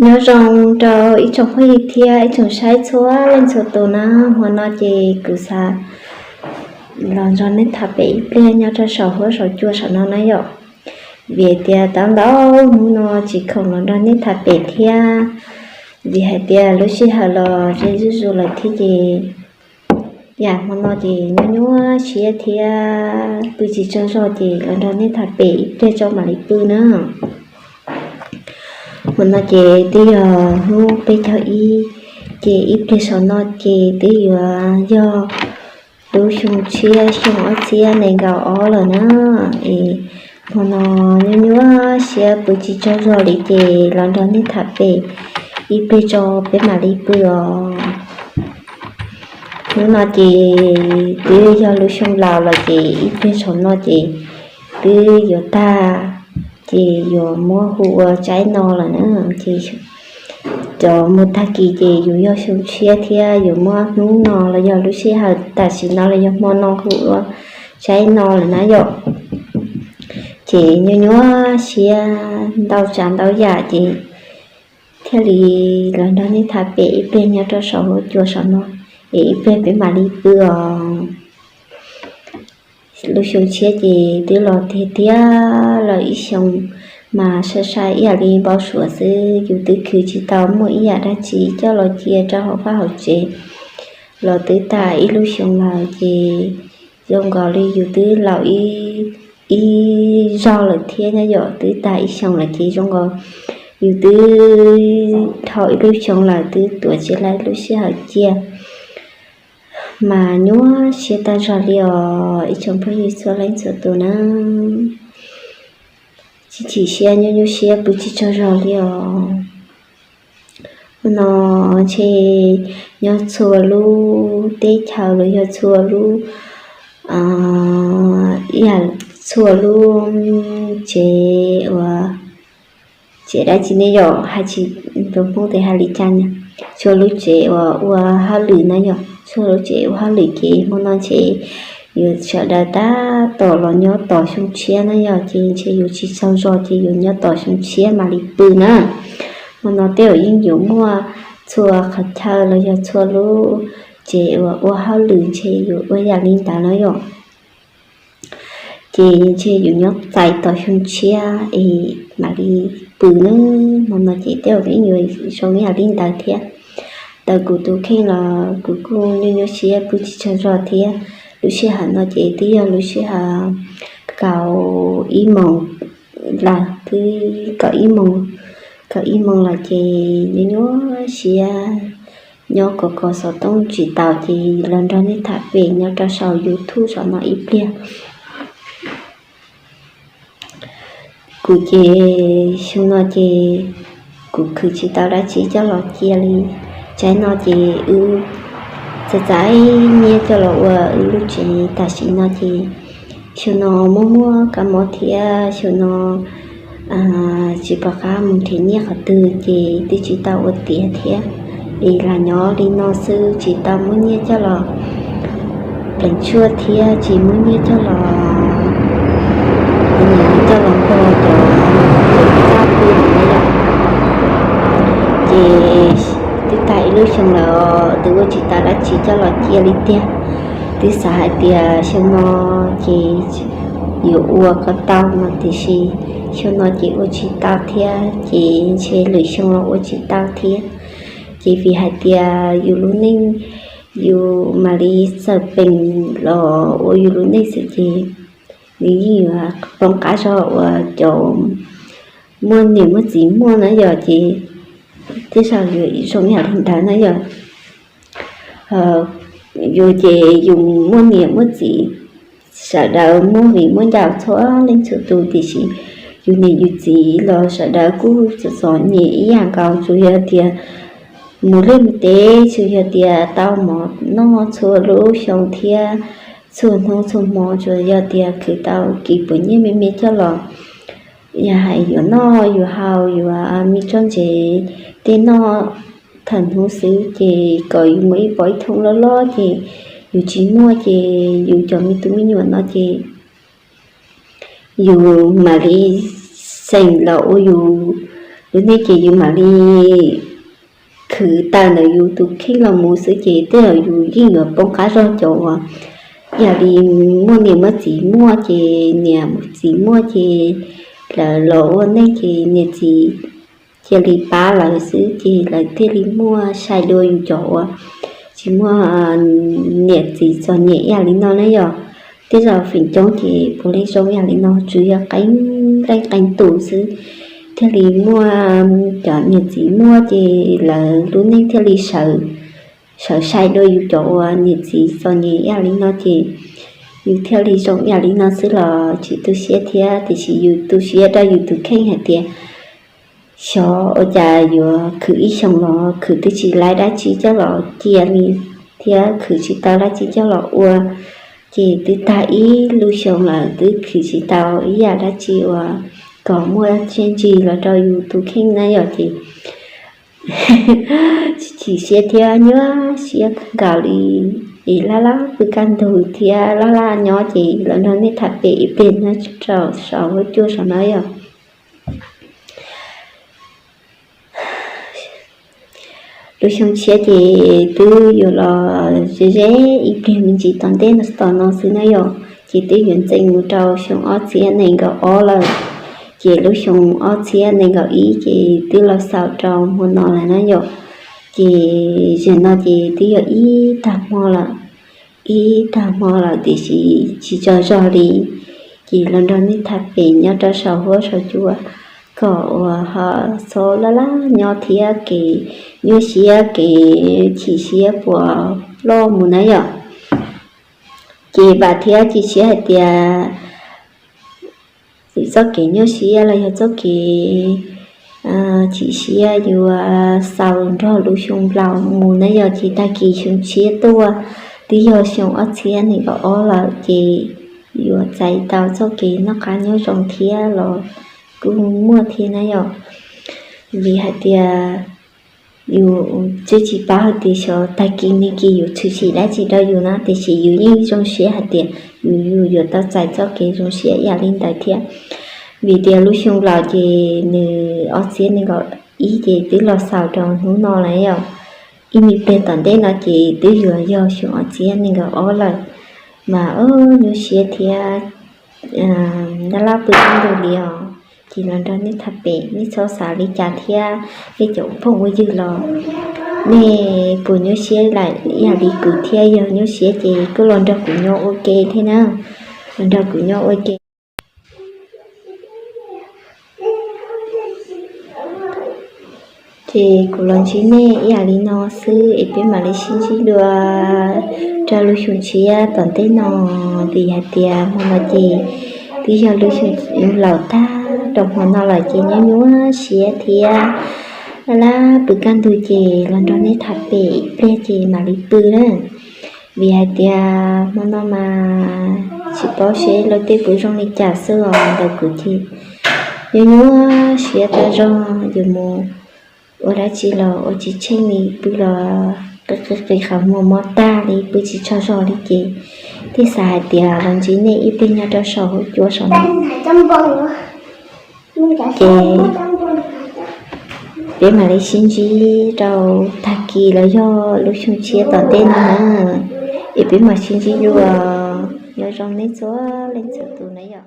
Nyob zoo rau ib tsoom phooj ywg thiab ib tsoom saib txhua leej txhua tus na. Hmo no ces kuv xav los nrog nej tham pem ib pliag nyob rau saum huab saum cua saum no na yom. Vim tias tau ntau hnub no tsis khoom los nrog nej tham pem thiab, vim hais tias lub sij hawm los ze zuj zus lawm thiab ces yam hmo no ces nyuaj nyuaj siab thiab pw tsis tsaug zog ces los nrog nej tham pem ib pliag tso mam li pw na. Hmo no ces twb yog hnub peb caug ib, ces ib pliag saum no ces twb yuav yog lub xyoo tshiab xyoo ob txhiab nees nkaum ob lawm na. Es hmo no nyuaj nyuaj siab pw tsis tsaug zog li ces los nrog nej tham pem ib pliag tso peb mam li pw os. Hnub no ces twb yog lub xyoo laus lawm ces ib pliag saum no ces twb yuav tag, ces yuav muab hu ua tsaib no lawm na. Ces cov mus tag kis ces yus yog xyoo tshiab thiab yuav muab hnub no los yog lub sij hawm tam sim no los yog hmo no hu ua tsaib no lawm na yom. Ces nyuaj nyuaj siab ntau tsav ntau yam ces thiaj li los nrog nej tham pem ib pliag nyob rau saum huab cua saum no, es ib pliag peb mam li pw os. Lub xyoo tshiab ces twb los tiag tiag los ib xyoos, mas sai sai ib yam li npau suav xwb. Yus twb khwv tsis tau muaj ib yam dab tsi coj los cia rau hauv vaj hauv tsev los twb tag ib lub xyoo lawm ces zoo nkaus li yus twb laus ib zaug lawm thiab na yom. Twb tag ib xyoos lawm ces zoo nkaus yus twb dhau ib lub xyoo lawm twb tuav tsis tau lub sij hawm cia, mas nyuaj siab tag zog li os ib tsoom phooj ywg txhua leej txhua tus na. Tsis chim siab nyuaj nyuaj siab pw tsis tsaug zog li os. Hmo no ntshe nyob txhua lub teb chaws los yog txhua lub, ib yam txhua lub tsev uas, tsev dab tsi ne yom, hais tsis, tus Hmoob tes hais li cas na, txhua lub tsev uas ua hauj lwm na yom, txhua lub tsev ua hauj lwm ces hmo no ntshe yus sawv daws tab tom los nyob tos xyoo tshiab na yom, ces ntshe yus tsis tsaug zog ces yus nyob tos xyoo tshiab mam li pw na. Hmo no tej zaum yeej yuav muaj txhua qhov chaw los yog txhua lub tsev uas ua hauj lwm ntshe yuav ua yam li ntawd na yom. Ces ntshe yus nyob txais tos xyoo tshiab es mam li pw na. Hmo no ces tej zaum yeej yuav zoo yam li ntawd thiab. Ntawm kuv tus kheej los kuv kuj nyuaj nyuaj siab pw tsis tsaug zog thiab. Lub sij hawm no ces twb yog lub sij hawm kaum ib moos lawm, twb kaum ib moos, kaum ib moos lawm ces nyuaj nyuaj siab nyob kos kos xov tooj tsis tau ces los nrog nej tham pem nyob rau saum YouTube saum no ib pliag. Kuv ces xyoo no ces kuv khwv tsis tau dab tsi coj los cia li. Tsaib no ces wb txais txais nyiaj coj los ua wb lub tsev tam sim no ces xyoo no muaj muaj kab mob thiab xyoo no tsis pom qab mus nrhiav nyiaj qhov twg ces twb tsis tau ua tiav thiab. Es lam nyob li no xwb tsis tau muaj nyiaj coj los pleev tshuaj thiab tsis muaj nyiaj coj los, coj los npog cov txaj pw no yom. Ces twb tag ib lub xyoo lawm twb ua tsis tau dab tsi coj los cia li tiag. Twb xav hais tias xyoo no ces yuav ua kom tau no tiam sis xyoo no ces ua tsis tau thiab ces ntshe lwm xyoo los ua tsis tau thiab. Ces vim hais tias yus lub neej yus mam li txawm peem los ua yus lub neej xwb ces nws yeej yuav poob qab zog uas cov muaj niam muaj txiv muaj na yom. Ces tej zaum yuav zoo yam li ntawd na yom. Yus ces yus muaj niam muaj txiv, sawv daws muaj viv muaj ncaus txhua leej txhua tus tiam sis yus niam yus txiv los sawv daws kuj txom txom nyem ib yam nkaus, tsuas yog tias mus liaj mus teb, tsuas yog tias tau mov noj txhua lub xyoo thiab txhua hnub txhua hmo, tsuas yog tias khwv tau kis puas nyiaj me me coj los, yog hais yuav noj yuav haus yuav me txoj ntsev tej noj thawm hnub xwb ces kom yus muaj ib pob ib thooj loj loj ces yus tsis muaj ces yus cov me tub me nyuam no ces yus mam li xeem los ua yus Lub neej ces yus mam li khwv tawm ntawm yus tus kheej los mus xwb ces tej zaum yus yeej yuav poob qab zog cov uas yam li muaj niam muaj txiv muaj ces niam txiv muaj ces lawv los ua neej ces niam txiv cia li pab lawv xwb ces lawv thiaj li muaj, sai dua yus cov uas tsis muaj niam txiv txom nyem ib yam li no na yom. Tej zaum feem coob ces puav leej zoo ib yam li no, tsuas yog qee leej qee tus xwb thiaj li muaj, cov niam txiv muaj ces lawv lub neej thiaj li sawv sai dua yus cov uas niam txiv txom nyem ib yam li no ces yus thiaj li zoo ib yam li no xwb los tsis tu siab thiab. Tiam sis yus tu siab rau yus tus kheej hais tias xyov ua cas yuav khwv ib xyoos los khwv twb tsis laib dab tsi coj los cia li thiab khwv tsis tau dab tsi coj los ua, ces twb tag ib lub xyoo lawm twb khwv tsis tau ib yam dab tsi uas kom muaj txiaj ntsig los rau yus tus kheej na yom. Ces chim siab thiab nyuaj siab nkaus li, es laj laj pw kaj ntug thiab laj laj nyob ces los nrog nej tham pem ib pliag nyob rau saum huab cua saum no yom. Lub xyoo tshiab ces twb yuav los ze ze ib pliag me ntsis tom ntej no tom no xwb na yom, ces twb yuav ntxees mus rau xyoo ob txhiab nees nkaum ob lawm. Ces lub xyoo ob txhiab nees nkaum ib ces twb los xaus rau hmo no lawm na yom. Ces zaum no ces twb yog ib tag hmo lawm, ib tag hmo lawm tiam sis tsis tsaug zog li. Ces los nrog nej tham pem nyob rau saum huab saum cua kom uas ho txhob laj laj nyob thiab kev nyuaj siab kev chim siab puas loj mus na yom. Ces vam thiab cia siab hais tias txoj kev nyuaj siab los yog txoj kev chim siab yuav xaus nrog lub xyoo laus mus na yom. Ces tag kis xyoo tshiab tuaj twb yog xyoo ob txhiab nees nkaum ob lawm ces yuav txais tau txoj kev noj qab nyob zoo thiab los kuj muaj thiab na yom. Vim hais tias yus twb tsis paub hais tias xyov tag kis nag kis yuav tshwm sim dab tsi rau yus na, tiam sis yus yeej zoo siab hais tias yus yus yuav tau txais txoj kev zoo siab ib yam li ntawd thiab. Vim tias lub xyoo laus ces nws ob txhiab nees nkaum ib ces twb los xaus rau hnub no lawm yom. Ib me pliag tom ntej no ces twb yuav yog xyoo ob txhiab nees nkaum ob lawm, mas nyuaj siab thiab laj laj pw ib ntus li os. Ces los nrog nej tham pem, nej txhob xav li cas thiab, nej cov phooj ywg los nej puas nyuaj siab lawm ib yam li kuv thiab? Yog nyuaj siab ces kuj los nrog kuv nyob ua ke thiab na, los nrog kuv nyob ua ke. Ces kuv los ntsib nej ib yam li no xwb es peb mam li sib ntsib dua rau lub xyoo tshiab tom ntej no, vim hais tias hmo no ces twb yog lub xyoo laus tag rau hmo no lawm ces nyuaj nyuaj siab thiab laj laj pw kaj ntug ces los nrog nej tham pem ib pliag ces mam li pw na. Vim hais tias hmo no mas tsis paub seb luag tej puas zoo li cas xwb os, ntawm kuv ces nyuaj nyuaj siab tag zog, yuav mus ua dab tsi los ua tsis tsheej li, pw los qi qi qhov muag mob tag li, pw tsis tsaug zog li ces thiaj xav hais tias los ntsib nej ib pliag nyob rau saum huab cua saum no. Ces peb mam li sib ntsib rau tag kis los yog lub xyoo tshiab tom ntej no na, es peb mam sib ntsib dua. Nyob zoo nej txhua leej txhua tus na yom.